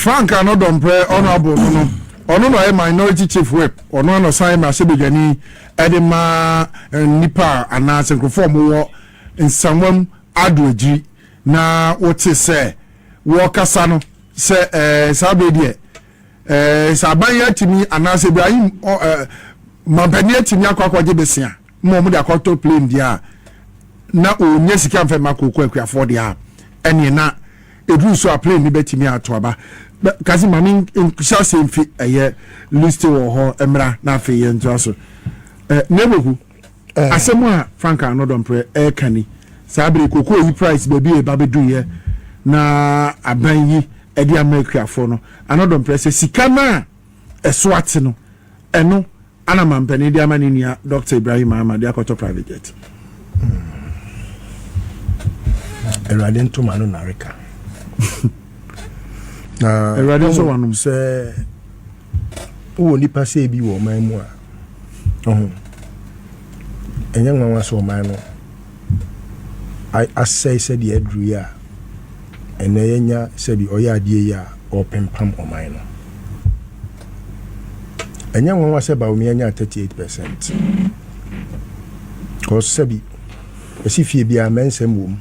Frank Annoh-Dompreh honourable no no ɔno na ɔyɛ minority chief whip ɔno ana ɔsan yɛ mmarahyɛbadwani ɛde ma nnipa a anaasɛ nkurɔfoɔ a wɔwɔ Nsawam Ado Agyiri na wote sɛ wɔkasa no sɛ ɛɛ saa bere deɛ ɛɛ sɛ aban yi atumi anaasɛ Ibrahim ɔ ɛɛ mampanin atumi akɔ akɔgye besia ma wɔn de akɔtɔ plane deɛ a na ɔnya sika mfɛ ma kooko akuafoɔ deɛ a ɛneɛ na ɛduru so a plane no bɛtumi ato aba. Kasi ma me nhyɛ ase mfi ɛyɛ list wɔ hɔ mmra na afei yɛn ntoa so. Neboku, asɛm a Frank Anodɔmprɛ ɛreka ni, saa bere kooko yi price baabi a ɛba bɛduyɛ na aban yi ɛde ama akuafoɔ no, Anodɔmprɛ sɛ sika no a ɛso ate no ɛno ana mampanin de ama ne nua Dr. Ibrahim Mahama de akɔtɔ private jet. Awurade ntoma no nareka. Na Awurade nso wanom. Sɛ wowɔ nipa sɛ bi wɔ ɔman mu a, ɔho ɛnyɛ nwanwa sɛ ɔman no asɛe sɛdeɛ aduru yi a ɛnɛ yɛnya sɛbi ɔyɛ adeɛ yi a ɔrepempam ɔman no. Ɛnyɛ nwanwa sɛ Bawumia nyaa 38 percent. Cause sɛbi ɛsi fie biara mɛnsɛm wɔ mu.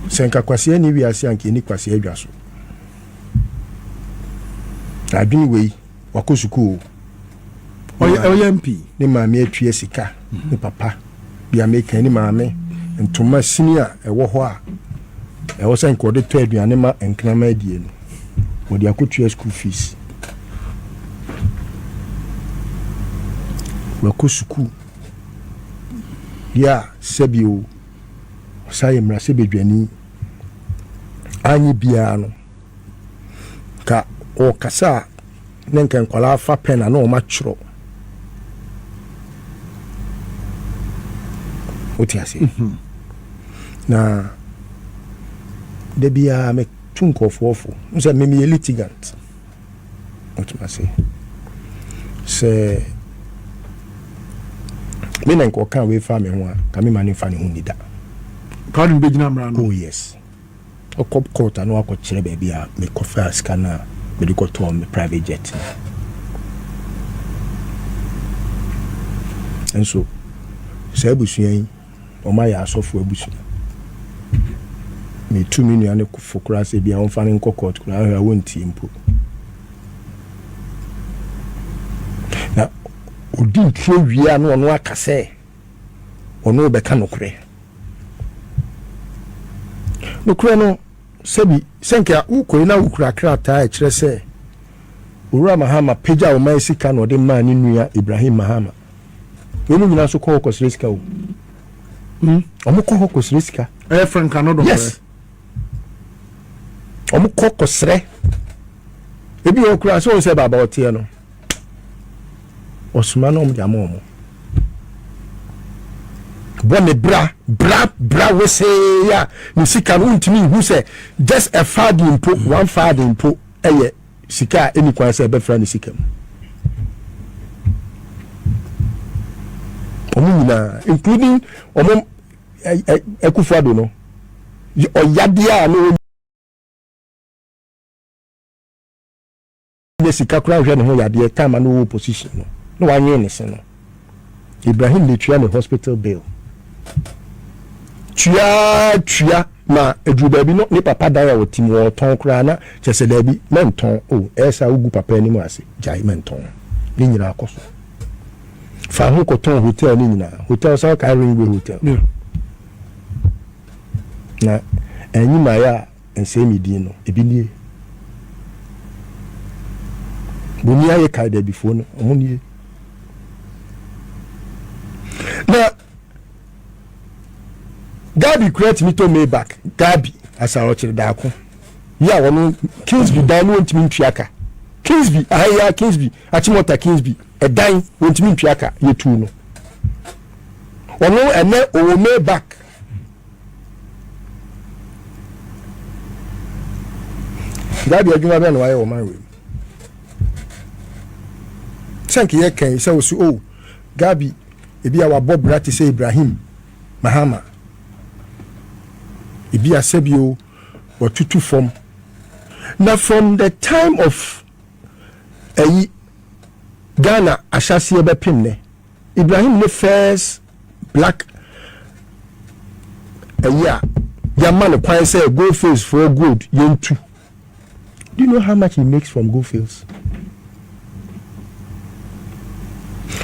Sɛ nka kwasea ni wiase a nka ɛni kwasea adwa so. Na adwene wei wakɔ sukuu o. Ɔyɛ MP. Ne maame atua sika, ne papa bia meka ne maame ntoma sini a ɛwɔ hɔ a ɛwɔ sɛ nka ɔde tɔ aduane ma nkraman adie no, wɔde akɔtua school fees. Wakɔ sukuu deɛ a sɛbi o, ɔsan yɛ mmarahyɛbadwani anyɛ biara no, nka ɔkasa a ne nka nkwadaa fa pɛn a na wɔn atwerɛ. Wote aseɛ? Mhm. Na da biara metu nkurɔfoɔ fo. N sɛ me meyɛ litigant. Wote aseɛ? Sɛ me na nka ɔka wei fa me ho a, ka me ma ne mfa ne ho nni da. Ka wode no bɛgyina mmara no. Oh yes. Ɔkɔ court a na wakɔkyerɛ baabi a mekɔfaa sika no a mede kɔtɔɔ me private jet no. Nso saa abusua yi, wɔayɛ asɔfo abusua. Metu me nua no fo koraa sɛ bia wɔmfa no nkɔ court koraa ahwɛ a wɔntie mpo. Na ɔdi nturo wie a na ɔno aka sɛ ɔno rebɛka nokorɛ. Nokorɛ no, sɛbi, sɛ nka wokɔe na wokura krataa a ɛkyerɛ sɛ Owura Mahama pagyaa ɔman sika na ɔde maa ne nua Ibrahim Mahama. Weinom nyinaa nso kɔ hɔ kɔsrɛ sika o. Hmm? Wɔn kɔ hɔ kɔsrɛ sika. Ɛyɛ franka no dɔn. Yes. Wɔn kɔ kɔsrɛ. Ebi wɔ koraa sɛ wɔn sɛ baaba ɔteɛ no. Ɔsoma na wɔn de ama wɔn. Bɔ ne bra bra bra wesee a ne sika no wontumi nhu sɛ just a farthing mpo one farthing mpo ɛyɛ sika a ɛni kwan sɛ ɛbɛfra ne sika mu. Wɔn nyinaa including wɔn Akufo-Addo no ɔyadeɛ a na wɔn nya sika koraa nhwɛ ne ho yadeɛ time a na ɔwɔ opposition no na wanwen ne se no Ibrahim na etua ne hospital bill tua tua ma eduru baabi no ne papa dan a ɔte mu ɔtɔn koraa na kyɛ sɛ daabi mɛntɔn o ɛyɛ sɛ wogu papa anim ase gyae mɛntɔn ne nyinaa kɔ so fa ho kɔtɔn hotel ne nyinaa hotel sɛ ɔkae Ringway hotel yeah. Na ɛnyi maayɛ a Nsɛe me din no, ebi nie. Boni ayɛ kae daabifoɔ no, ɔmo nie. Na Gabi kura tumi tɔ Maybach, Gabi Asarɔkyere daako. Yi a wɔn Kingsby dan no wɔntumi ntua ka. Kingsby, aha yi a Kingsby, Achimota Kingsby, ɛdan wɔntumi ntua ka, yɛtuu no. Ɔno ɛnɛ ɔwɔ Maybach. Gabi adwuma bɛn na wayɛ wɔ man wei mu? Sɛ nka yɛ kɛn sɛ osi o oh, Gabi ebi a wabɔ bra te sɛ Ibrahim Mahama ebi a sɛbi o watutu fam. Na from the time of ɛyi Ghana ahyɛaseɛ bɛpem nɛ, Ibrahim ne first black ɛyi a yɛama no kwan sɛ Gold Fields foɔ gold yɛntu. Do you know how much he makes from Gold Fields?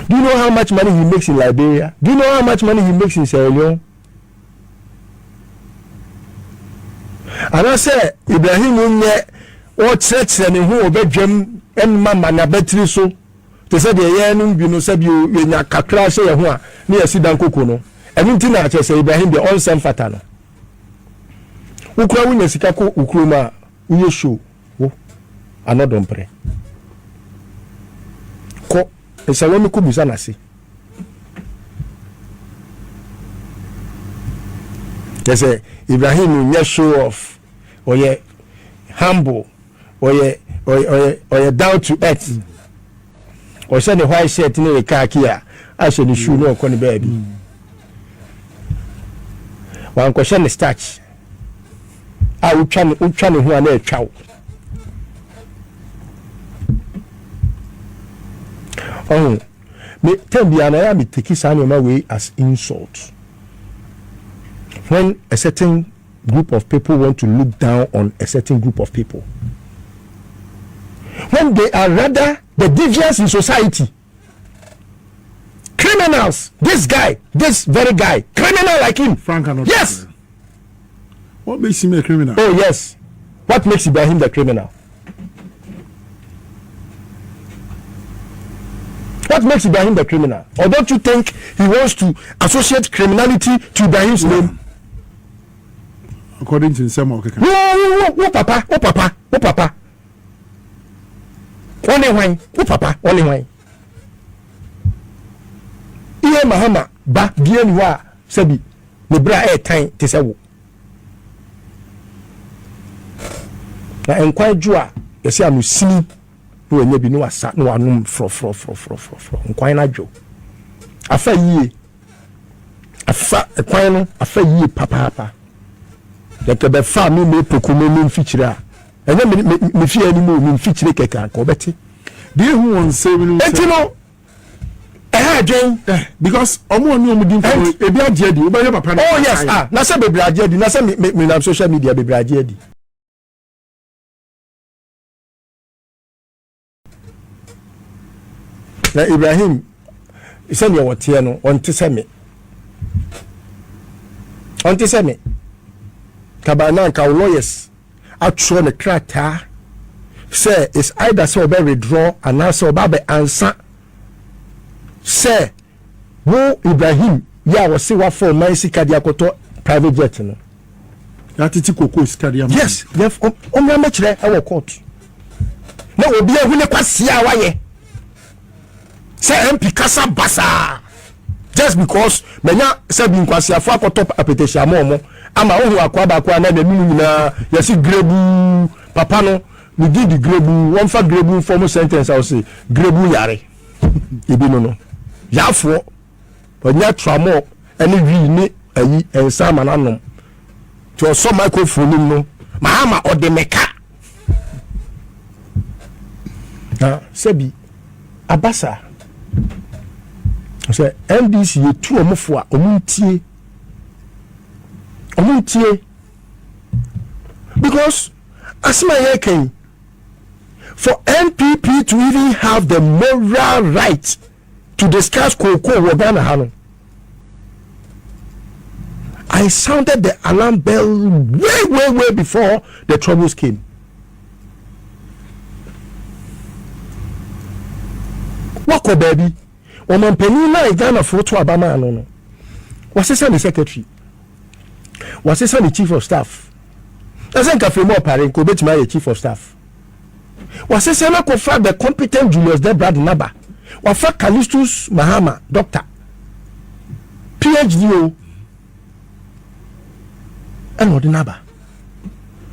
Do you know how much money he makes in Liberia? Do you know how much money he makes in Sierra Leone? Anaasɛ Ibrahim nyɛ ɔkyerɛkyerɛ ne ho wɔ badwam mma ma n'abatiri so te sɛ deɛ yɛn bi no sɛ bio yɛnya kakra hyɛ yɛn ho a ne yɛsi dan koko no. Ɛno nti na kyerɛ sɛ Ibrahim deɛ ɔnsɛ mfata no. Wokura wonya sika kɔ wo kurom a woyɛ show wo anɔdɔmprɛ kɔ nsawam kɔ busa n'ase. Kyɛ sɛ Ibrahim nyɛ show off, ɔyɛ humble, ɔyɛ ɔyɛ ɔyɛ down to earth. Ɔhyɛ ne white shirt ne ne khaki a ahyɛ ne shoe ne ɔkɔ ne baabi. Wankɔhyɛ ne starch a wotwa ne ho a na ɛtwa wo. Ɔho me time biara na ɛyɛ a me take saa nneɛma wei as insult when a certain group of people want to look down on a certain group of people when they are rather the deviants in society, criminals. This guy, this very guy, criminal like him. Frank Anot. Yes. What makes him a criminal? Oh yes, what makes Ibrahim the criminal? What makes Ibrahim the criminal? Or don't you think he wants to associate criminality to Ibrahim's name? According to nsɛm a ɔkeka. Wo papa, wo papa, wo papa ɔne hwan? Wo papa ɔne hwan? Iye Mahama ba bie ni hɔ a sɛbi ne bere a ɛɛtan te sɛ wo na nkwan dwo a yɛsɛ ano sini na wanya bi na wasa na wanom frɔfrɔfrɔfrɔfrɔ. Nkwan no adwo afa yie, afa kwan no afa yie papaapa. Yɛkɛ bɛfa mi me poko me me mfikyire a ɛnyɛ me me me fie anim o, me mfikyire kɛkɛ anka ɔbɛte. Deɛ ehu wɔn nsɛm no. Eti no ɛha adwen. Because ɔmo ɔne ɔmo di nkɔmɔ ebi agye adi wobɛyɛ papa no. Oh yes, ah, na sɛ bebree agye adi, na sɛ me nam social media bebree agye adi. Na Ibrahim sɛdeɛ wɔteɛ no, ɔnte sɛ me, ɔnte sɛ me kaba na nka wo lawyers atwerɛ ne krataa sɛ it's either sɛ ɔbɛ withdraw anaasɛ ɔba abɛ ansa sɛ wo Ibrahim yɛ a wɔse wafa ɔman sika de akɔtɔ private jet no. Yɛatete koko sika de ama. Yes, ɔmmra mɛkyerɛ ɛwɔ court na obi ahu ne kwasia a wayɛ sɛ MP kasa basaa just because manya sɛ bi nkwasiafo akɔtɔ apɛtɛhyia ama ɔmo ama wohu akoa baako a na n'anim nyinaa yɛsi grebu. Papa no ne din di grebu, wɔmfa grebu form sentence a wɔsi grebu yare ebi no yaafoɔ ɔnya tramɔ ɛne wii ne ayi nsa ama n'anom tí ɔsɔ microphone nim no Mahama ɔde mɛka na sɛbi abasa sɛ NDC yɛtu ɔmo fo a ɔmo ntie, ɔmo ntie, because asɛm a yɛreka yi, for NPP to even have the moral right to discuss cocoa wɔ Ghana ha no, I sounded the alarm bell way, way, way before the troubles came. Wakɔ baabi, ɔmampanin naa Ghanafoɔ to aba maa no, wasesa ne secretary, wasesa ne chief of staff. Ɛsɛ nka Frema Ɔpare nka obetumi ayɛ chief of staff. Wasesa no akɔfa the competent Julius Debrah naba. Wafa Callistus Mahama, doctor, PhD o, ɛna ɔde naba.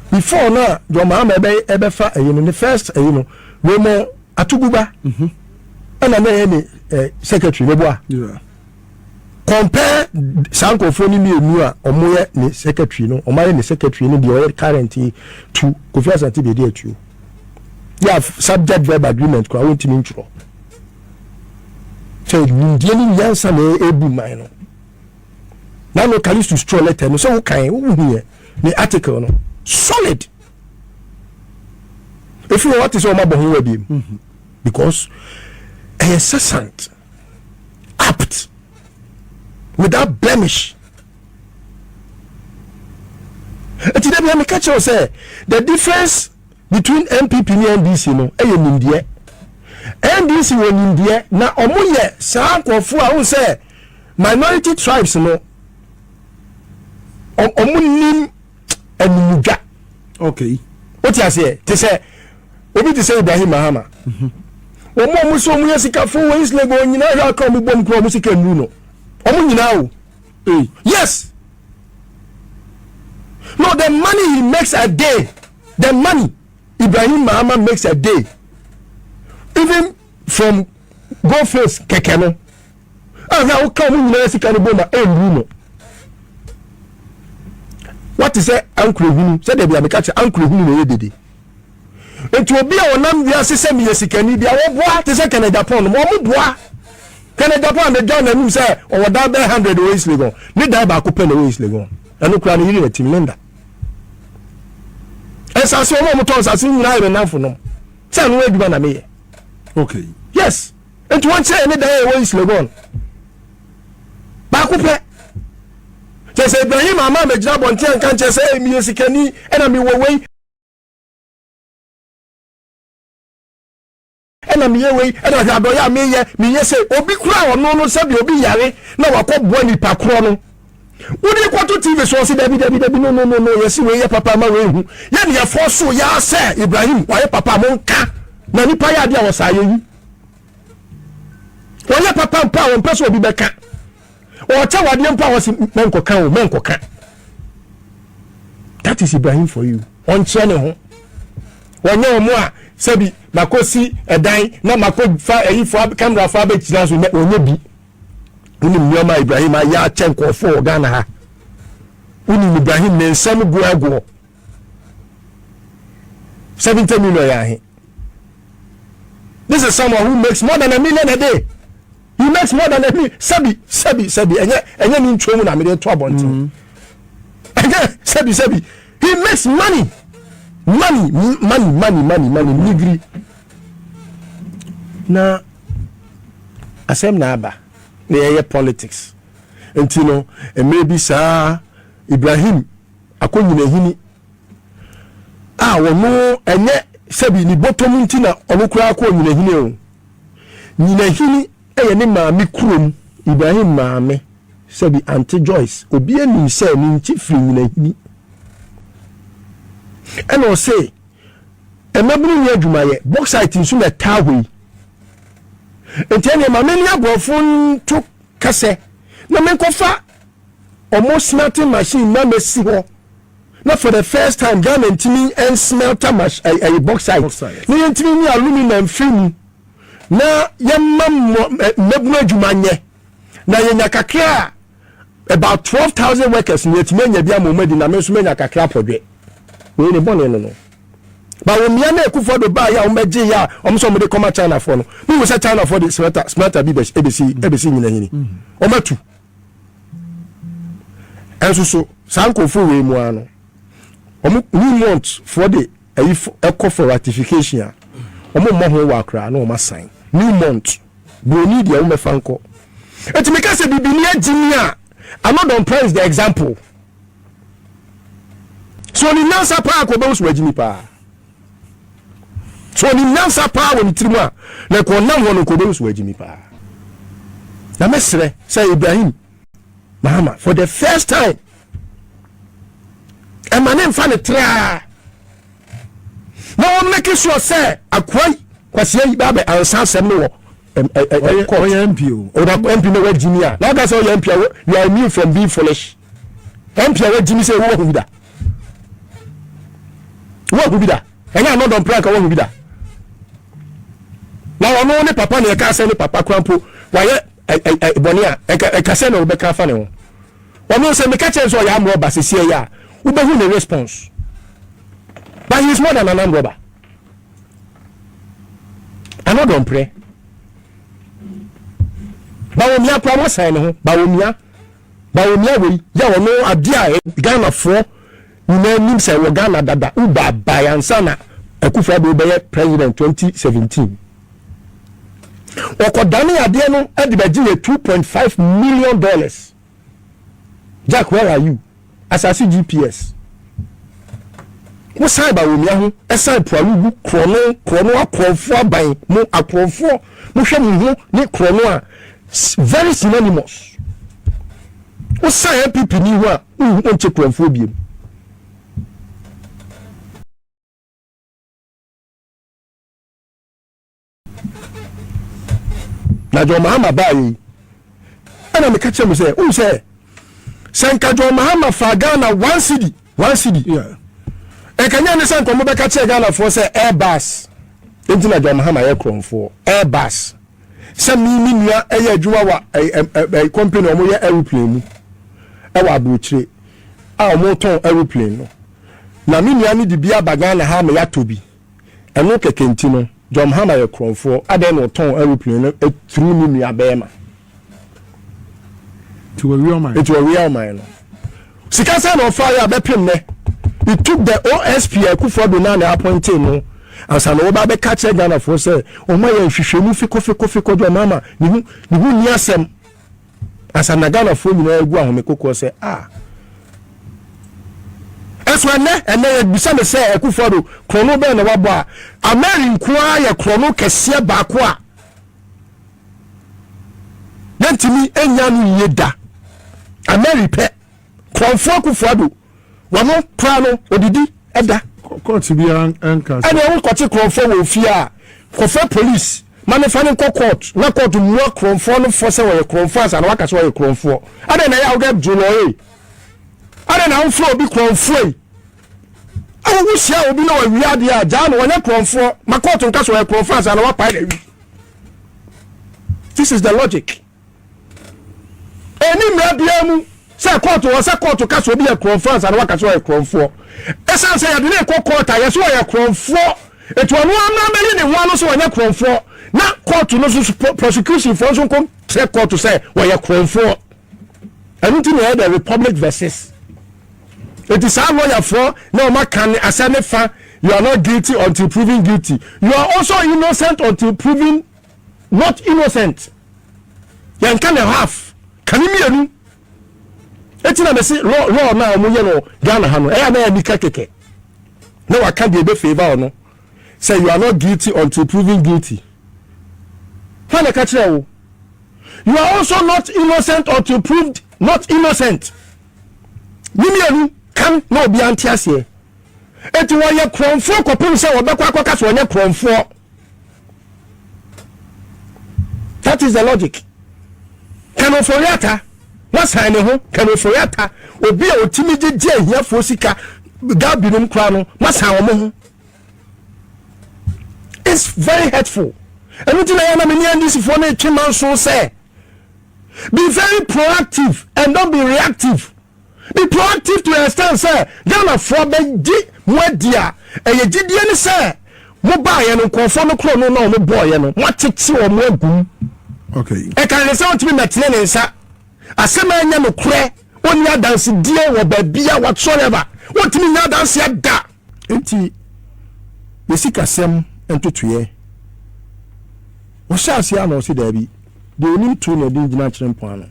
Before na John Mahama ɛbɛ ɛbɛfa ɛyi no, ne first ɛyi no, Raymond Atuguba ɛna na ɛyɛ ne secretary ne boa. Compare saa nkurɔfoɔ no mmienu a wɔyɛ ne secretary no, wɔayɛ ne secretary no deɛ ɔyɛ current yi to Kofi Asante Bediatuo. Yɛ subject verb agreement koraa wɔntumi ntwerɛ. Sɛ nimdeɛ ne nyansa na ɛbu man no. Na no Callistus twerɛ letter no sɛ wokan wohu yɛ ne article no solid. Ɛfiri hɔ wate sɛ wɔmabɔ ho wa biem because ɛyɛ succinct, apt, without blemish. Eti dɛbi ameka kyerɛw sɛ the difference between NPP ne NDC no ɛyɛ nimdeɛ. NDC wɔ nimdeɛ na ɔmo yɛ saa nkurɔfoɔ a wɔn sɛ minority tribes no, ɔmo nim animudwa. O ti aseɛ, te sɛ obi te sɛ Ibrahim Mahama, wɔn a wɔn sɛ wɔn yɛ sikafo wɔ East Legon nyinaa, hwɛ aka wɔn bɔ mu kura wɔn sika nuru no, wɔn nyinaa o. Hey. Yes, no, the money he makes a day, the money Ibrahim Mahama makes a day, even from Goldfields kɛkɛ no, ahwɛ a woka wɔn nyinaa sika no bɔ ma ɛnuru no. Wate sɛ ankorehunu sɛ deɛ bia meka kyerɛ ankorehunu na ɛyɛ dede. Nti obi a ɔnam wiase sɛ meyɛ sikani bi a wɔboa te sɛ Kenneth Agyapong no, wɔn boa Kenneth Agyapong a medwa n'anim sɛ ɔwɔ dan bɛyɛ 100 wɔ East Legon. Ne dan baako pɛ na ɛwɔ East Legon, ɛno koraa ne yere na tim Linda. Nsase wɔn a wɔtɔ nsase nyinaa yɛ me namfo nom sɛ ɛno adwuma na meyɛ. Yes, nti wɔn kyerɛ ne dan a ɛwɔ East Legon baako pɛ. Kyerɛ sɛ Ibrahim ama mɛgyina abɔnten anka nkyerɛ sɛ ɛyɛ meyɛ sikani ɛna mewɔ wei ɛna meyɛ wei ɛna hwɛ adɔyɛ a meyɛ meyɛ sɛ obi kura ɔno no, sɛbi obi yare na wakɔ boa nipa korɔ no, wode kɔto TV so, ɔse dabi, dabi, dabi, no, no, no, no, yɛsi wei yɛ papa ma wei hu yɛ ne yɛfɔ so yɛ sɛ Ibrahim wayɛ papa, mo nka na nipa yɛ adeɛ a wɔsaa yɛ yi wɔyɛ papa mpo a wɔmpɛ sɛ obi bɛka. Ɔkyɛ wadeɛ mpo a wɔsi mɛnkɔka o, mɛnkɔka. That is Ibrahim for you. Ɔnkyerɛ ne ho, wɔnyɛ wɔn a sɛbi mako si ɛdan na mako fa ɛyi fo camera fo abɛgyina so na wɔnyɛ bi. Wonim nneɛma a Ibrahim ayɛ akyɛ nkɔɔfoɔ wɔ Ghana ha. Wonim Ibrahim ne nsɛm gu agoɔ. 70 million yɛ ahe? This is someone who makes more than a million a day. He makes more than a million. Sɛbi, sɛbi, sɛbi, ɛnyɛ ne ntwa mu na mede to abɔnten. Ɛnyɛ sɛbi, sɛbi, he makes money, money, money, money, money, money nigiri. Na asɛm na aba na yɛyɛ politics nti no, mmerɛ bi saa Ibrahim akɔnyinahini a wɔno ɛnyɛ sɛbi ne bɔtɔm nti na ɔno koraa kɔ nyinahini o. Nyinahini ɛyɛ ne maame kurom. Ibrahim maame, sɛbi Auntie Joyce, obi anim sɛ ne nkyi firi nyinahini, ɛna ɔse mmabunu ni adwumayɛ, bauxite nso na ɛtaa hɔ yi, nti ɛnneɛ maame ne aborɔfo nto kɛsɛ na menkɔfa ɔmo smelting machine na mesi hɔ na for the first time Ghana ntumi nsmelter ɛyɛ bauxite na yɛntumi ni aluminium firi mu na yɛma mmabunu adwuma nyɛ na yɛnya kakra a about 12,000 workers na yɛtumi anya bi ama ɔmo adi na me nso manya kakra pɔdwe. Wei ne bɔne no ba wɔn mmea na Akufo do baa yɛ a wɔn bɛgye yɛ a wɔn nso wɔn de kɔma Chinafoɔ no. Mo sɛ Chinafoɔ de smelter bi ebesi nyinahini, wɔn atu. Ɛnso so saa nkurɔfoɔ wei mu ara no, wɔn Newmont foɔ de ɛyi ɛkɔ for ratification a wɔn mmɔ ho wɔ akora na wɔn asan Newmont buroni deɛ wɔn bɛfa nkɔ. Eti mi ka sɛ bibini agyi mi a, Annoh-Dompreh is the example. So onim nyansa paa kò bɛn so agyi mi paa. So onim nyansa paa wɔ ne tirim a na kò ɔnam hɔ no kò bɛn so agyi mi paa. Na mɛsrɛ sɛ Ibrahim Mahama for the first time ɛma ne nfa ne traa na wɔn make sure sɛ akoa yi kwasia yi ba bɛ ansa asɛm no wɔ court. Ɔyɛ MP o. Ɔda MP na wagyi mi a na ɔka sɛ ɔyɛ MP a, you are immune from being foolish. MP a wagyi mi sɛ wɔwɔ ho bi da, wɔwɔ ho bi da. Ɛnyɛ Annoh-Dompreh anka wɔwɔ ho bi da na ɔno ne papa na ɛka sɛ ne papa kora mpo wayɛ. bɔne a, ɛka sɛ na wobɛka afa ne ho. Ɔno sɛ meka kyerɛ sɛ ɔyɛ armed robber sɛsiɛ yi a, wobɛhu ne response. But he is more than an armed robber. Ano dɔmprɛ. Bawumia koraa moasan ne ho. Bawumia. Bawumia wei yɛ ɔno adeɛ a Ghanafoɔ nyinaa nim sɛ wɔ Ghana dada. Uber bae ansa na Akufo-Addo bɛyɛ president 2017. Ɔkɔdane adeɛ no de bɛgye yɛ 2.5 million dollars. Jack, where are you? Asase GPS. Wosan Bawumia ho ɛsan Pualugu korɔno korɔno akorɔmfoɔ aban mo akorɔmfoɔ mohwɛ mo ho ne korɔno a very synonymous. Wosan NPP ni ho a wonkyɛ korɔmfoɔ biem. Na John Mahama baa yi ɛna meka kyerɛ mu sɛ wohu sɛ sɛ nka John Mahama fa Ghana 1 cedi 1 cedi ɛka nyɛ ne sɛ nkɔmmɔ bɛka kyerɛ Ghanafoɔ sɛ Airbus nti na John Mahama yɛ korɔmfoɔ. Airbus sɛ me nua ɛyɛ adwuma wɔ ɛ company a wɔyɛ aeroplane mu ɛwɔ aburokyire a wɔtɔn aeroplane no, na me nua no de bi aba Ghana ha ma yɛatɔ bi. Ɛno kɛkɛ nti no John Mahama yɛ korɔmfoɔ. Adɛn na ɔtɔn aeroplane no through ne nua bɛrima? Nti wɔwie ɔman. Nti wɔwie ɔman no sika sɛ na ɔfa yɛ a bɛpem nɛ. It took the OSP Akufo-Addo na appointed no ansa na wɔba bɛka kyerɛ Ghanafoɔ sɛ ɔma yɛ nhwehwɛmu fikɔfikɔfikɔ John Mahama ne ho ni asɛm ansa na Ghanafoɔ nyinaa egu ahome kokoɔ sɛ a ɛso ɛnɛ yɛ bisa me sɛ Akufo-Addo korɔno bɛn na wabɔ a Ameri nko ara yɛ korɔno kɛseɛ baako a yɛntumi nya no yie da. Ameri pɛ korɔmfoɔ Akufo-Addo wɔno koraa no odidi ɛda. Court biara nka sɛ. Ɛna ɛwo kɔte korɔmfoɔ wɔ fie a, kɔfɛ police ma ne fa ne nkɔ court na court mmua korɔmfoɔ no fɔ sɛ wɔyɛ korɔmfoɔ ansa na waka sɛ wɔyɛ korɔmfoɔ. Adɛn na ɛyɛ a wodɛ dwolɔye? Adɛn na wofrɛ obi korɔmfoɔ yi? Awo wohyia obi na wawie adeɛ a, gyaa no, wɔnyɛ korɔmfoɔ. Ma court nka sɛ wɔyɛ korɔmfoɔ ansa na wapae na awi. This is the logic. Ɛni mmara biara mu sɛ court wɔ sɛ court ka sɛ obi yɛ korɔmfoɔ ansa na waka sɛ ɔyɛ korɔmfoɔ. Ɛsiane sɛ yɛde ne kɔ court a, yɛsɛ ɔyɛ korɔmfoɔ etu ɔno amena bɛyi ne ho ano sɛ ɔnyɛ korɔmfoɔ, na court no nso prosecution foɔ nso nkɔ kyerɛ court sɛ wɔyɛ korɔmfoɔ. Ɛno nti na ɛyɛ the Republic versus. Eti saa lawyer na ɔma ka ne asɛ ne fa, you are not guilty until proven guilty, you are also innocent until proven not innocent. Yɛn ka ne half ka ne mmienu. Eti na mɛsi law na wɔn yɛ no Ghana ha no, ɛyɛ na yɛ nika kɛkɛ na waka deɛ ebe favour ɔno sɛ you are not guilty until proven guilty. Hɔn na ɛka kyerɛ wo you are also not innocent until proved not innocent? Ne mmienu kan na obiara nte aseɛ. Eti wɔyɛ korɔmfoɔ kɔpem sɛ wɔbɛkɔ akɔka sɛ wɔnyɛ korɔmfoɔ. That is the logic. Ken Ofori-Atta wasan ne ho. Ken Ofori-Atta, obi a otimi gyegye ahiafoɔ sika gabi nom koraa no, wasan wɔn ho. It's very hurtful. Ɛno ti na yɛn na me ne NDC foɔ no etwe manso sɛ be very proactive and don't be reactive. Be proactive to extent sɛ Ghanafoɔ bɛgye mo adi a ɛyɛ gyidie ne sɛ mo baayɛ no, nkurɔfoɔ no korɔ no na wɔn bɔɔyɛ no, mo akyekye wɔn agum. Ɛka ne sɛ wɔntumi mɛtene ne nsa asɛm a ɛnyɛ nokorɛ, ɔnni adansedie wɔ baabi a whatsoever, wɔntumi nya adanseɛ da. Nti yɛsi kasɛm ntotoeɛ wɔhyɛ aseɛ a na ɔse daabi deɛ onim to na ɛde gyina kyerɛ mpoano.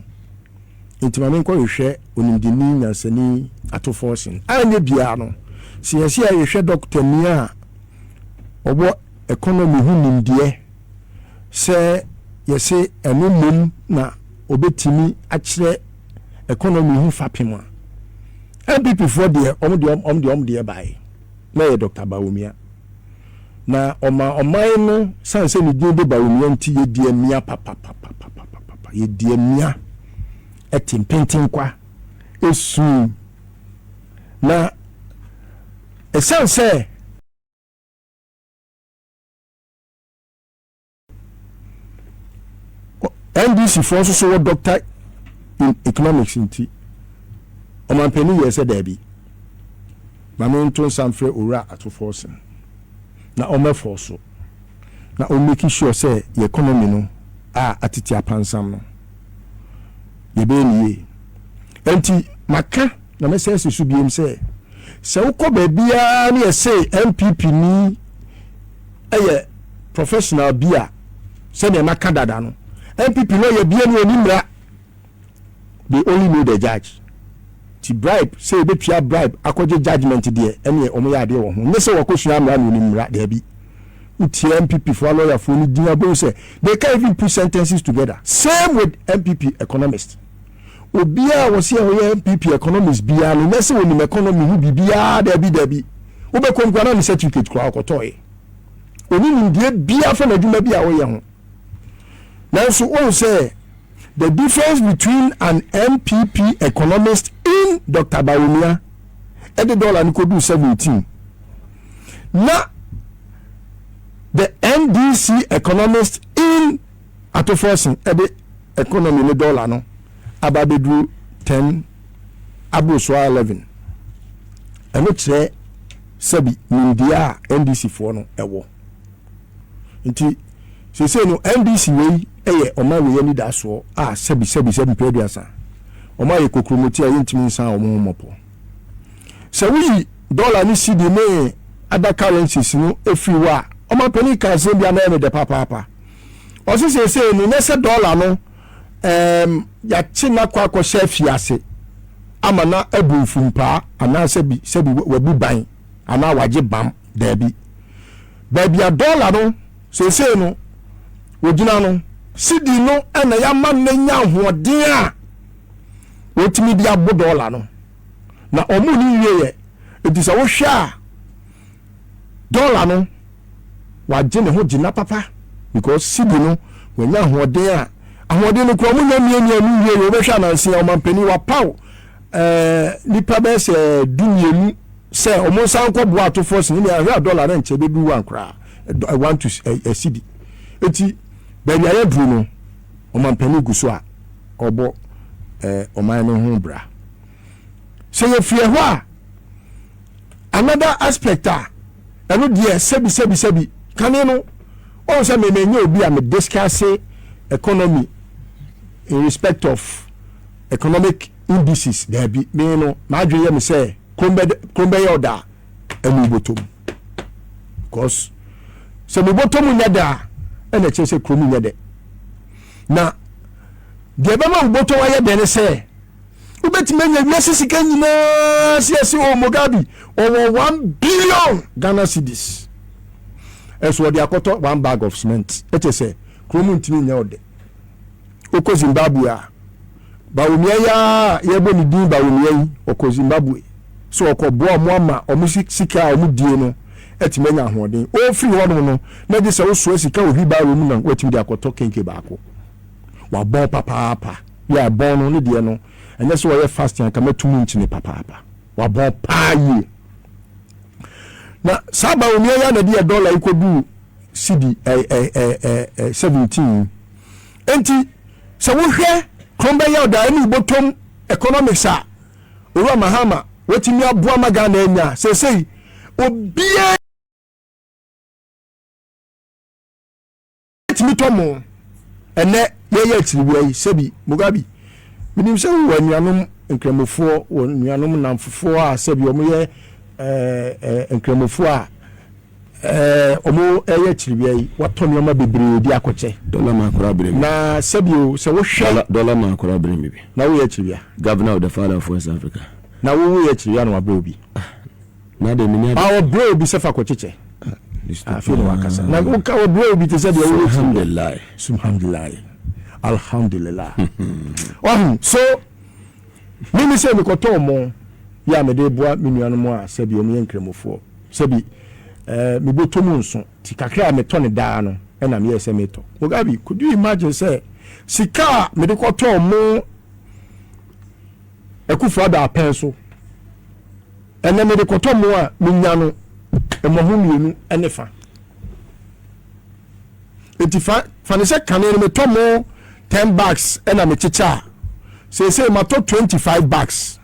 Nti ma menkɔhwehwɛ onimdeni nyansani Ato Forson. Anyɛ biara no, sɛ yɛsɛ yɛhwehwɛ dɔktani a ɔwɔ economy ho nimdeɛ sɛ yɛse ɛno mmom na ɔbɛtumi akyerɛ economy ho fapem a, NPP foɔ deɛ ɔmo deɛ baeɛ na yɛ Dr Bawumia na ɔma ɔman no san sɛ ne din de Bawumia. Nti yɛdi amia papapapapapa, yɛdi amia ɛte mpentenkwa esu na ɛsiane sɛ NDC. NDC foɔ nso so wɔ doctor in economics nti, ɔmanpanin yɛɛ sɛ daabi, ma mento nsa mfrɛ Owura Ato Forson na ɔmmɛfɔɔ so na ɔmmeki sure sɛ yɛ economy no a atete apansam no, yɛbɛyɛ no yie. Enti maka na mɛsan asi so biom sɛ, sɛ wokɔ baabiara ne yɛse NPP ni yɛ professional bi a, sɛdeɛ maka dada no, NPP lawyer bia ni ɔni mmara. They only know the judge. Ti bribe, sɛ yɛbɛtua bribe akɔgye judgement deɛ, ɛneɛ wɔn yɛ adeɛ wɔ ho. Nyɛ sɛ wakɔsua mmara na ɔnim mmara, daabi. Wotie NPP foɔ alɔyafoɔ no din abɛhu sɛ they can't even put sentences together. Same with NPP economist. Obiara a wɔse ɔyɛ NPP economist biara no, nyɛ sɛ ɔnim economy ho biribiara, daabi daabi. Wobɛkɔ mu koraa na ne certificate koraa ɔkɔtɔɔeɛ. Ɔnni nimdeɛ biara fa n'adwuma bi a ɔyɛ ho. Nanso wohu sɛ the difference between an NPP economist in Doctor Bawumia ɛde dollar no kɔduu 17 na the NDC economist in Ato Forson ɛde economy ne dollar no aba abɛduru 10 aboro so 11, ɛno kyerɛ sɛbi nimdeɛ a NDC foɔ no ɛwɔ. Nti seesei no NDC wei yɛ ɔman wei anidasoɔ a sɛbi sɛbi sɛbi mpɛ 30 wɔn ayɛ kokromoti a yɛntumi nsan wɔn ho mmɔpɔ. Sɛ woyi dɔla ne cedi ne other currencies no firi hɔ a, ɔmanpanin ka asɛm bi a na ɛyɛ me dɛ papaapa. Ɔse seesei no nyɛ sɛ dɔla no ɛɛm yɛakye no akɔ akɔhyɛ afiase ama no abu mfumpaa anaasɛ bi sɛbi wabu ban anaa wagye bam, daabi. Baabi a dɔla no seesei no wɔgyina no, cedi no na yɛama no anya ahoɔden a wɔtumi de abo dɔla no, na wɔn ni wieɛ. Nti sɛ wohwɛ a dɔla no wagye ne ho gyina papa because cedi no wanya ahoɔden a ahoɔden no kura wɔn nya mmiamia mu wie yɛ. Wɔbɛhwɛ ananse a ɔmampanin wapaw nipa bɛyɛ sɛ 12 sɛ wɔn nsa nkɔ boa atofoɔ sini ne ahwɛ a dɔla no nkyɛn bɛduru 1 koraa, 1 to cedi. Eti baabi a yɛduru no, ɔmampanin gu so a ɔbɔ ɔman no ho bra. Sɛ yɛfiri ɛhɔ a, another aspect a ɛno deɛ sɛbi sɛbi sɛbi kane no ɔn sɛ mɛmɛ nye obi a me discuss economy in respect of economic indices, daabi. Me no m'adwene yɛ me sɛ kurom bɛyɛ ɔda ɛnu bɔtɔm, because sɛ me bɔtɔm nyɛ da a, ɛna kyerɛ sɛ kurom nyɛ dɛ. Na deɛ ɛbɛma wo bɔtɔm ayɛ dɛ ne sɛ wobɛtumi anya wiase sika nyinaa sɛ yɛse o Mugabe ɔwɔ 1 billion Ghana cedis, ɛso ɔde akɔtɔ one bag of cement, ɛkyɛ sɛ kurom ntumi nyɛ ɔdɛ. Wokɔ Zimbabwe a, Bawumia yi a yɛbɔ ne din Bawumia yi, ɔkɔ Zimbabwe so ɔkɔboa ɔmo ama ɔmo sika a ɔmo die no ɛtumi anya ahoɔden. Ɔfiri hɔnom no na gye sɛ wosoa sika wɔ wheelbarrow mu na watumi de akɔtɔ kenke baako. Wabɔn papaapa yɛ abɔn no ne deɛ no, ɛnyɛ sɛ ɔyɛ fast anka mɛtum nkyene papaapa. Wabɔn paa yie. Na saa Bawumia yi a na de yɛ dɔla yi kɔduu cedi ɛ ɛ 17. Nti sɛ wohwɛ kurom bɛyɛ ɔda ɛne wobɔtɔm economics a Owura Mahama watumi aboa ma Ghana anya seesei, obiara tumi tɔ mo. Ɛnɛ yɛyɛ akyiriwia yi, sɛbi Mugabe, menim sɛ wowɔ anuanom nkramofoɔ, wɔ nuanom namfofoɔ a sɛbi ɔmo yɛ nkramofoɔ a ɔmo ɛyɛ akyiriwia yi, watɔ nneɛma bebree de akɔkyɛ. Dɔla maa kora abere mi. Na sɛbi o, sɛ wohwɛ dɔla maa kora abere mi bi. Na woyɛ akyiriwia. Governor of the father of West Africa. Na wowo yɛ akyiriwia na wabrɛ obi. Na de mi ni ade. A ɔbrɛ obi sɛ fa kɔkyekyɛ. Afei na wakasa na woka ɔbrɛ obi te sɛ deɛ woyɛ akyiriwia. Alhamdulilayi. Subhanallah, alhamdulillah. Ɔhu so mimi sɛ mekɔtɔɔ mo yɛ a mede boa me nuanom a sɛbi ɔmo yɛ nkramofoɔ, sɛbi mebɔtɔ mu nso ti kakra a metɔ ne daa no, ɛna meyɛ sɛ metɔ. Mugabe, could you imagine sɛ sika a mede kɔtɔɔ mo Akufo Addo apɛn so, ɛnɛ mede kɔtɔ mo a menya no mmɔho mmienu ne fa? Nti fa ne sɛ kane no metɔ mo 10 bags ɛna mekyekyɛ a, seesei matɔ 25 bags.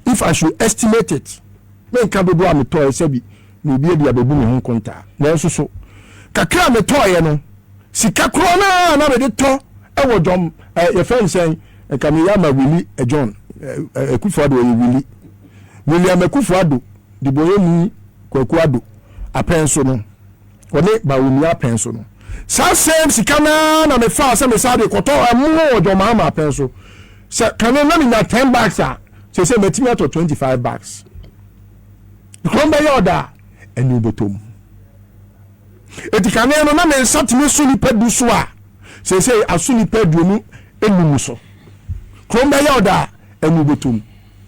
If I should estimate it, menka dodoɔ a metɔɛ sɛbi na obi adi abɛbu me ho nkontaa, nanso so kakra a metɔɔyɛ no, sika korɔ no a na mede tɔ ɛwɔ dwɔm yɛfrɛ no sɛn, nka meyɛ ama Willie John Akufo Addo, ɔyɛ Willie William Akufo Addo de bɔyɛni Kwaku Addo apɛn so no, ɔne Bawumia apɛn so no, saa same sika naa na mefaa sɛ mesa de kɔtɔ ɛmo wɔ John Mahama apɛn so. Sɛ kane na menya 10 bags a, sɛ matumi atɔ 25 bags. Kurom bɛyɛ ɔda a ɛne wobɛtɔ mu. Eti kane no na me nsa tumi so nipa 10 so a, sɛsɛ aso nipa 25 so. Kurom bɛyɛ ɔda a ɛne wobɛtɔ mu.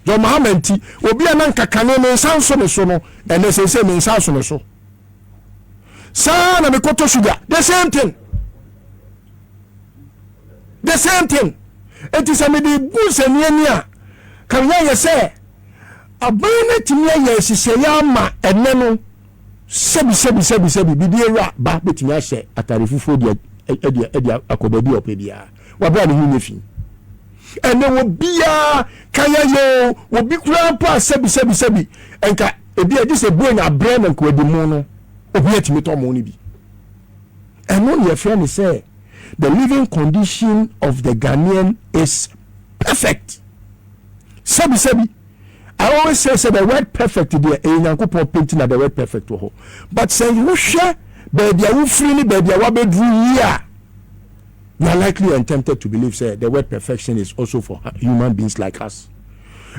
John Mahama nti, obi a na nka kane me nsa nso ne so no, ɛnɛ sɛsɛ me nsa aso ne so. Saa na mekɔtɔ sugar, the same thing, the same thing. Eti sɛ mede gu nsania ni a, kan yɛ sɛ aban no atumi ayɛ nhyehyɛeɛ ama ɛnɛ no, sɛbi sɛbi sɛbi sɛbi, bibi ewura ba bɛtumi ahyɛ atare fufuo de ɛde akɔ baabi a ɔpɛ biara, wabra ne ho nyɛ fi. Ɛnɛ wɔ biara kaya yɛ o, obi koraa mpo a sɛbi sɛbi sɛbi nka ebi a gye sɛ buronya abrɛ na nka wadi mu no, obi atumi tɔ mo no bi. Ɛno ne yɛfrɛ ne sɛ the living condition of the Ghanaian is perfect. Sɛbi sɛbi, I always say sɛ the word perfect deɛ, ɛyɛ Nyankopɔn penti na the word perfect wɔ hɔ, but sɛ wohwɛ baabi a wofiri ne baabi a wabɛduru yi a, you are likely and tempted to believe say the word perfection is also for human beings like us.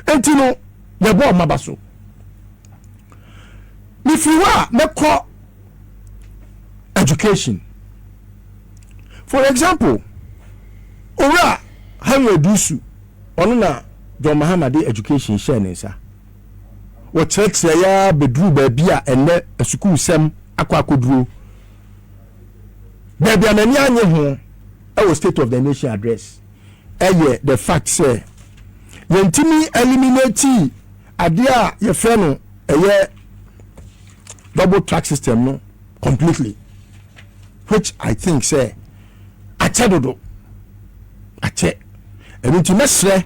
Enti no yɛbɔ ɔmaba so. Mefiri hɔ a, mɛkɔ education. For example, Owura Harry Adusu, ɔno na John Mahama de education hyɛɛ ne nsa. Wɔkyerɛkyerɛ ya bɛduru baabi a ɛnɛ asukuusɛm akɔ akɔduro. Baabi a m'ani anye ho ɛwɔ State of the Nation Address ɛyɛ the fact sɛ yɛntumi eliminate adeɛ a yɛfrɛ no ɛyɛ double track system no completely, which I think sɛ akyɛ dodo, akyɛ. Ɛno nti mɛsrɛ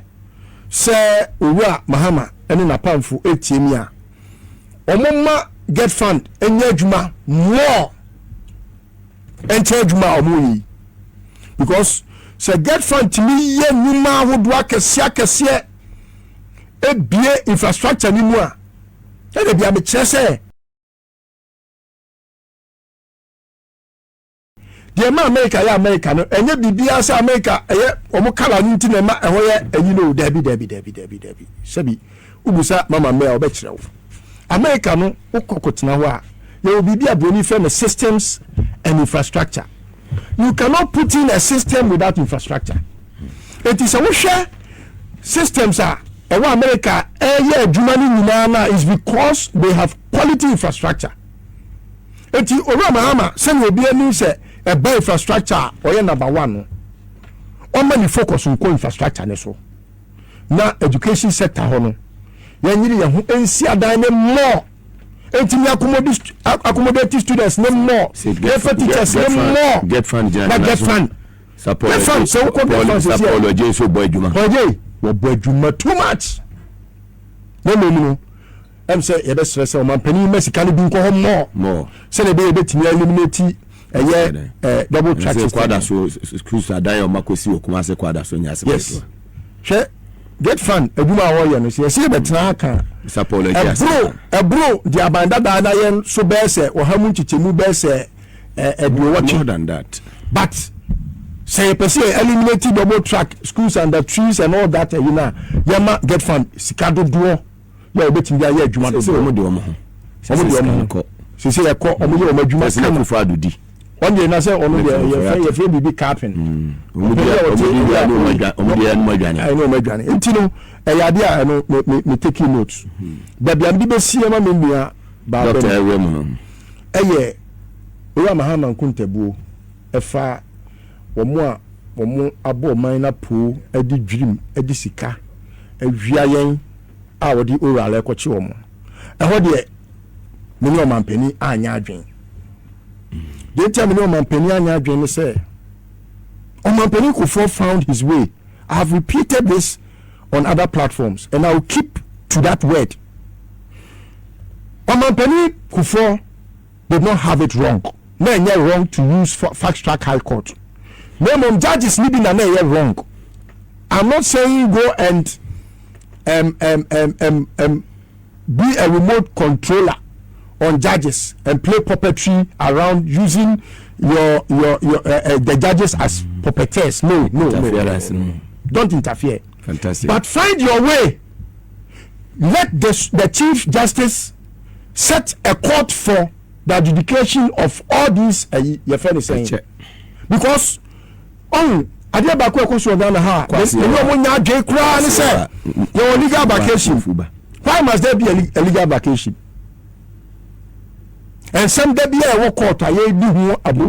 sɛ Owura Mahama ne n'apamfo etie mi a, wɔn ma GETFund nyɛ adwuma more nkyɛn adwuma a wɔn yɛ yi, because sɛ GETFund tumi yɛ nnwuma ahodoɔ akɛseɛ akɛseɛ ebie infrastructure ni mu a, ɛna bi a mekyerɛ sɛ deɛ ma America yɛ America no, ɛnyɛ biribiara sɛ America ɛyɛ wɔn kala no nti na ɛma ɛhɔ yɛ ɛyi no. Daabi, daabi, daabi, daabi, daabi. Sɛbi wobusa mama mmea a, ɔbɛkyerɛ wo. America no, wokɔ kɔtena hɔ a, yɛwɔ biribi a buroni fɛ no systems and infrastructure. You cannot put in a system without infrastructure. Eti sɛ wohwɛ systems a ɛwɔ America ɛyɛ adwuma no nyinaa na is because they have quality infrastructure. Eti Owura Mahama, sɛnea obi anim sɛ ɛba infrastructure a ɔyɛ number one no, ɔma ne focus nkɔ infrastructure ne so, na education sector hɔ no, yɛnyere yɛn ho nsi adan ne more, ntumi accommodate students ne more, yɛfɛ teachers ne more. GETFund gyina. Na GETFund, GETFund, sɛ wokɔ GETFund sɛ Paul Ɔgye nso bɔ adwuma. Ɔgye wɔbɔ adwuma too much, na mmom no sɛ yɛbɛsrɛ sɛ ɔmampanin ma sika no bi nkɔ hɔ more more sɛdeɛ ɛbɛyɛ yɛbɛtumi eliminate ɛyɛ double track sɛ system. Kwada so schools adan a ɔma kɔsi wɔ Kumase Kwada so nyɛ asɛm. Yes, hwɛ GETFund adwuma a wɔyɛ no, sɛ yɛsɛ yɛbɛtena aka Sir Paul Ɔgye ɛboro ɛboro deɛ aban dadaa na yɛn so bɛyɛ sɛ 100 mu nkyekyɛmu bɛyɛ sɛ 80. More than that. But sɛ yɛpɛ sɛ yɛ eliminate double track, schools under trees and all that, ɛyi na yɛma GETFund sika dodoɔ yɛ a wɔbɛtumi de ayɛ adwuma sɛ dodoɔ. Wɔn de wɔn ho. Wɔn de wɔn ho kɔ sɛ yɛkɔ, wɔn yɛ wɔn adwuma sɛ kama. Akufo Addo di. Wɔn deɛ na sɛ ɔno deɛ yɛfrɛ biribi capping. Wɔn di wɔn di wɔn di wɔn aduane. Ɛne wɔn aduane. Nti no ɛyɛ adeɛ a ɛno me taking note baabi a mede bɛsi ama me nua baabɛ Dr. no Ɛwɛ mu no. Ɛyɛ Owura Mahama nkontabuo ɛfa wɔn a wɔn abɔ ɔman no apoo de dwirim de sika awia yɛn a wɔde owura ɛkɔkye wɔn. Ɛhɔ deɛ, me ne ɔmampanin anyɛ adwen. Deɛ nti a me ne ɔmampanin anyɛ adwen ne sɛ Ɔmampanin Kufuor found his way. I have repeated this on other platforms and I will keep to that word. Ɔmampanin Kufuor did not have it wrong. Na ɛnyɛ wrong to use fast track high court. Na mmom judges ni bi na na ɛyɛ wrong. I'm not saying go and be a remote controller on judges and play puppetry around using your the judges as puppeteers. No. Don't interfere. Fantastic. But find your way. Let the Chief Justice set a court for the adjudication of all these your friend is saying, because ɔn adeɛ baako ɛkɔ so wɔ Ghana ha, ɛni ɔmo nya adwe koraa ne sɛ yɛwɔ legal vacation. Why must there be a legal vacation? Nsɛm da bi a ɛwɔ court a yɛdi ho abo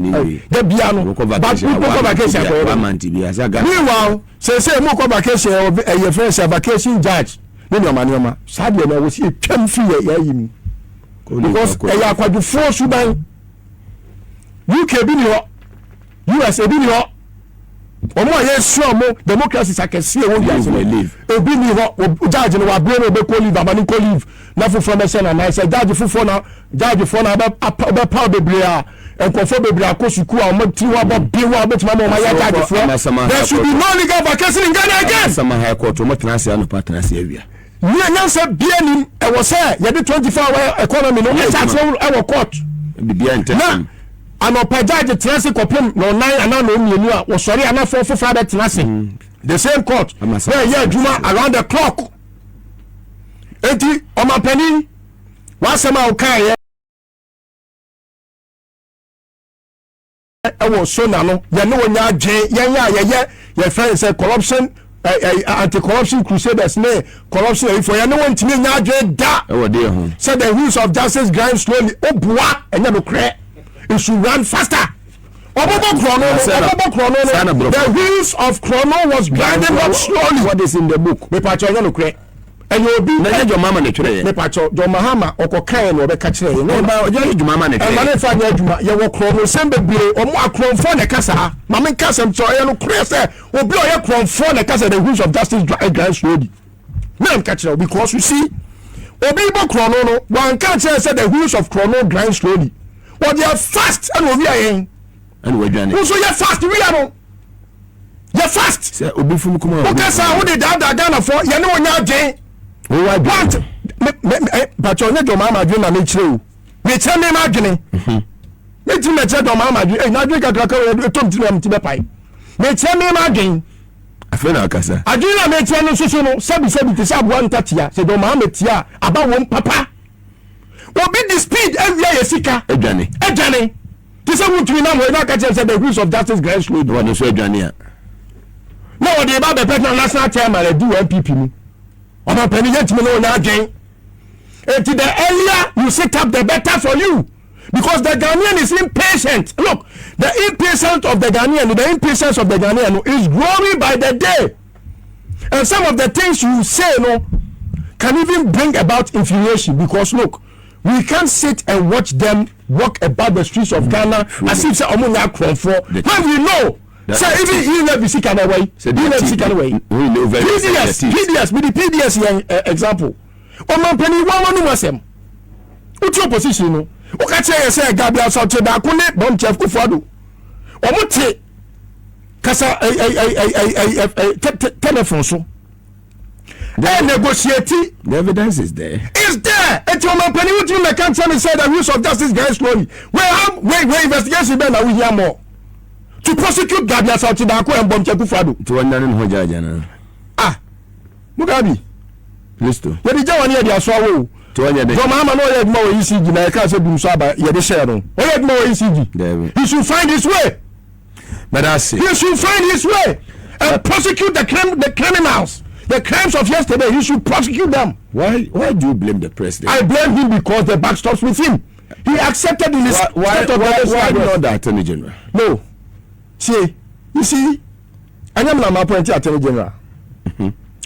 da bia no, but wokɔ vacation akɔyɛ. Meanwhile, sɛsɛ mu kɔ vacation, ɛyɛ fɛn sɛ vacation judge ne nneɛma nneɛma saa deɛ no ɛwɔ si etwam fi yɛ yɛayi mu, because ɛyɛ akwadwofoɔ suban. UK bi ni hɔ, US ebi ni hɔ, wɔn a yɛsua wɔn democracy akɛseɛ wɔ wiase no ebi ni hɔ. Judge no wabere no, obɛkɔ leave, ama ne nkɔ leave na foforɔ bɛhyɛ na nan sɛ judge foforɔ na judge foɔ na ɔbɛpaw bebree a nkɔfoɔ bebree akɔ sukuu a wɔn tiri hɔ abɔ bi hɔ a wɔbɛtumi ama wɔn ayɛ judge foɔ. There should be no legal vacation in Ghana again. Sama High Court, wɔn tena ase anɔpa, tena ase awia. Ní nyansa bie nim ɛwɔ sɛ yɛde 24 hour economy no ɛhyɛ ase ɛwɔ court. Na anɔpa judge tena ase kɔpem na ɔnan anaa na ɔmmienu a wɔsɔre anafoɔ foforɔ abɛtena ase the same court na ɛyɛ adwuma around the clock. Eti ɔmapanin, w'asɛm a ɔkaeɛ ɛwɔ sona no, yɛne wɔn nya adwene. Yɛn yɛ a yɛyɛ yɛfrɛ sɛ corruption anti corruption crusaders ne corruption ayifoɔ, yɛne wɔn ntumi nya adwene da. Ɛwɔ deɛ ho? Sɛ the wheels of justice grind slowly, o bua, ɛnyɛ no korɛ. It should run faster. Ɔbɔbɔ korɔno no, ɔbɔbɔ korɔno no, the wheels of korɔno was grinding up slowly. What is in the book? Mipatsɛ, ɔnyɛ no korɛ, ɛyɛ obi. Na ɛnyɛ John Mahama na twerɛ yɛ. Mipatsɛ, John Mahama ɔkɔ kan yɛ na ɔbɛka kyerɛ yɛ. Ɛba ɔnyɛ John Mahama na twerɛ. Ɛma ne nfa nyɛ adwuma. Yɛwɔ korɔno nsɛm bebree, ɔmo akorɔmfoɔ na ɛka saa. Maame nka asɛm kyerɛ, ɔyɛ no korɛ sɛ obi a ɔyɛ korɔmfoɔ na ɛka sɛ the wheels of justice grind slowly. Na nka kyerɛ, because you see, obi bɔ korɔno no, wanka kyerɛ sɛ the wheels of korɔno grind slowly. Wɔde yɛ fast ɛna owi ayɛn. Ɛna wadwane. Nso yɛ fast wia no, yɛ fast. Sɛ obi fum kuma. Woka saa, wode daadaa Ghanafoɔ. Yɛne wo nya adwen. Wowɔ adwen. Pakyɛ, ɔnyɛ John Mahama adwene na mekyerɛ o, mekyerɛ me ma adwene. Metumi mɛkyerɛ John Mahama adwene ɛyi n'adwene kakraka o, ɛtɔm tiri na meti bɛpae. Mekyerɛ me ma adwene. Afei na akasa. Adwene na mekyerɛ no nso so no, sɛbi sɛbi, te sɛ aboa ntatea sɛ John Mahama tia a aba wɔm papa. Obi di speed awia yɛ sika. Adwane. Adwane te sɛ wontumi nam hɔ na aka kyerɛ sɛ the wheels of justice grind slowly. Wɔde nso adwane a. Na wɔde ba bɛpɛ na national chairman adi wɔ NPP mu. Ɔmampanin, yɛntumi ne wɔnya adwen. Eti the earlier you sit up, the better for you, because the Ghanaian is impatient. Look, the impatience of the Ghanaian, the impatience of the Ghanaian is growing by the day, and some of the things you say no can even bring about infuriation, because look, we can't sit and watch them walk about the streets of Ghana as if say ɔmo nya akorɔmfoɔ when we know sɛ even e-levy sika na ɛwɔ yi, e-levy sika na ɛwɔ yi, PDS, PDS mi di PDS yɛn example. Ɔmampanin, wɔn wɔn mu asɛm wotu opposition no, woka kyerɛ yɛ sɛ Gabby Asante baako ne Bɔmkyɛf Kufuado wɔn te kasa ɛ ɛ ɛ ɛ ɛ ɛ telephone so ɛ negotiate. The evidence is there. Is there. Eti ɔmampanin, wotumi mɛka nkyɛn mi sɛ the wheels of justice grind slowly. Wei am wei wei investigation bɛn na wohia more to prosecute Gabby Asante Daako and Bɔmkyɛ Kufuado? Nti wɔn nane ne ho gyaagya na. Ah, Mugabe. Listo. Yɛde gya wɔn, yɛde aso awo o. Nti wɔnyɛ de. John Mahama na ɔyɛ adwuma wɔ ECG na yɛka sɛ dum so aba yɛde hyɛɛ no. Ɔyɛ adwuma wɔ ECG. Dabi. He should find his way. Mɛda ase. He should find his way and prosecute the crime, the criminals, the crimes of yesterday. He should prosecute them. Why do you blame the president? I blame him because the buck stops with him. He accepted in his Why state of why emergency why address. not the Attorney General? No, see, you see, ɛnyɛ mi na ma appoint Attorney General.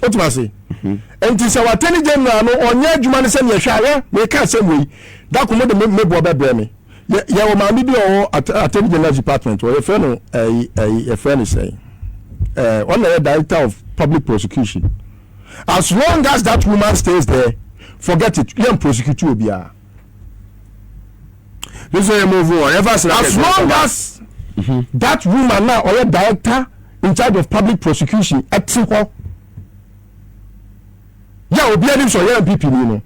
O tuma se nti sɛ wa Attorney General no ɔnyɛ adwuma no sɛ neɛ hwɛ ayɛ meka asɛm wei dako mo de me meboɔ bɛbrɛ me. Yɛ wɔ maame bi a ɔwɔ Attorney General department, wɔyɛfrɛ no ɛyi ɛyi, yɛfrɛ no sɛn? ɛɛ ɔno na ɔyɛ director of public prosecution. As long as that woman stays there, forget it, yɛn prosecute obiara. This one move on. Ever as long as that woman na ɔyɛ director in charge of public prosecution ɛte hɔ yɛ obiara nim sɛ ɔyɛ NPP ni no,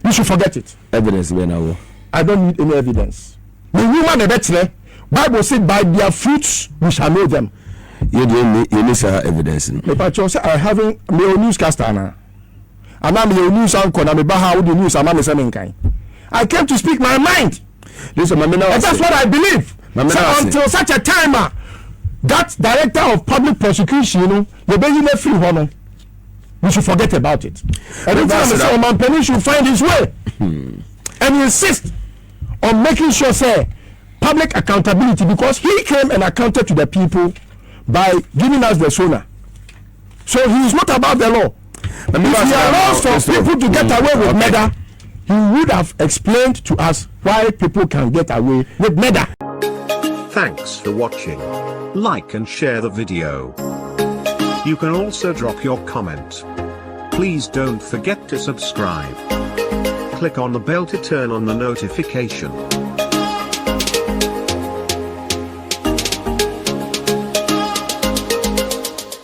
you should forget it. Evidence bɛ na wɔ. I don't need any evidence. The woman na ɛbɛkyerɛ. Bible say, "By their fruits we shall know them." Yɛ deɛ yɛ ni saa evidence no. Mepa kyɛw sɛ I having me o newscaster ana ana me yɛ news anchor na me ba ha, wo de news ama me sɛ me nkan. I came to speak my mind. This one, mami na And that's what I believe. Mami So na ase. Until such a time ah, that director of public prosecution no yɛbɛyi no afiri hɔ no, we should forget about it. Ɛno nti na me sɛ ɔmampanin should find his way and insist on making sure say public accountability, because he came and accounted to the people by giving us the SONA, so he is not above the law. If he allows for people to get away with murder, he would have explained to us why people can get away with murder. Thanks for watching. Like and share the video. You can also drop your comment. Please don't forget to subscribe. Click on the bell to turn on the notification.